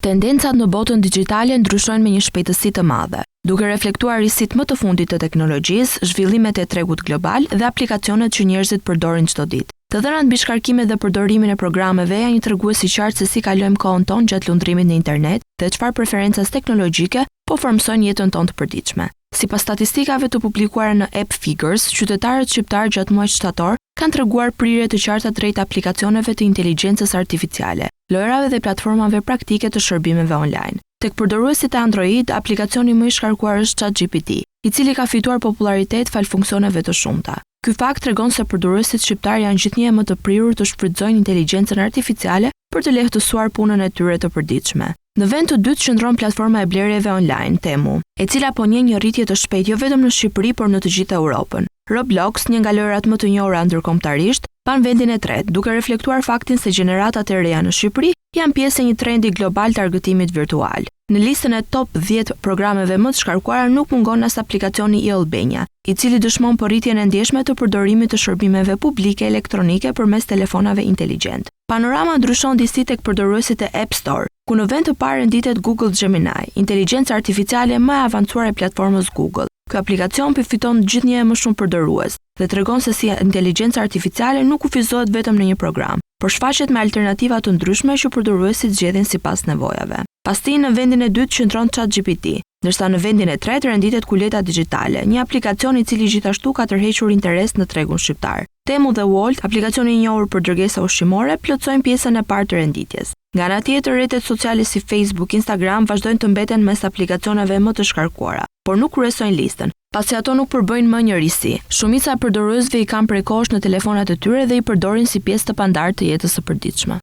Tendencat në botën dixhitale ndryshojnë me një shpejtësi të madhe, duke reflektuar risitë më të fundit të teknologjisë, zhvillimet e tregut global dhe aplikacionet që njerëzit përdorin çdo ditë. Të dhënat mbi shkarkimet dhe përdorimin e programeve janë një tregues i qartë se si kalojmë kohën tonë gjatë lundrimit në internet dhe çfarë preferencash teknologjike po formësojnë jetën tonë të përditshme. Sipas statistikave të publikuara në Appfigures, qytetarët shqiptarë gjatë muajit shtator kanë treguar prirje të qarta drejt aplikacioneve të inteligjencës artificiale, lojërave dhe platformave praktike të shërbimeve online. Tek përdoruesit e Android, aplikacioni më i shkarkuar është ChatGPT, i cili ka fituar popullaritet falë funksioneve të shumta. Ky fakt tregon se përdoruesit shqiptarë janë gjithnjë e më të prirur të shfrytëzojnë inteligjencën artificiale për të lehtësuar punën e tyre të përditshme. Në vend të dytë qëndron platforma e blerjeve online, Temu, e cila po njeh një rritje të shpejtë jo vetëm në Shqipëri, por në të gjithë Europën. Roblox, një nga lojërat më të njohura ndërkombëtarisht, mban vendin e tretë, duke reflektuar faktin se gjeneratat e reja në Shqipëri janë pjesë e një trendi global të argëtimit virtual. Në listën e top 10 programeve më të shkarkuara nuk mungon as aplikacioni e-Albania, i cili dëshmon për rritjen e ndjeshme të përdorimit të shërbimeve publike elektronike përmes telefonave inteligjentë. Panorama ndryshon disi tek përdoruesit e App Store, ku në vend të parë renditet Google Gemini, inteligjenca artificiale më e avancuar e platformës Google. Ky aplikacion po fiton gjithnjë e më shumë përdorues dhe tregon se si inteligjenca artificiale nuk kufizohet vetëm në një program, por shfaqet me alternativa të ndryshme që përdoruesit zgjedhin sipas nevojave. Pas tij, në vendin e dytë qëndron ChatGPT, ndërsa në vendin e tretë renditet Kuleta Digjitale, një aplikacion i cili gjithashtu ka tërhequr interes në tregun shqiptar. Temu dhe Wolt, aplikacioni i njohur për dërgesa ushqimore, plotësojnë pjesën e parë të renditjes. Nga ana tjetër, rrjetet sociale si Facebook, Instagram vazhdojnë të mbeten mes aplikacioneve më të shkarkuara, por nuk kryesojnë listën, pasi ato nuk përbëjnë më një risi. Shumica e përdoruesve i kanë prej kohësh në telefonat e tyre dhe i përdorin si pjesë të pandarë të jetës së përditshme.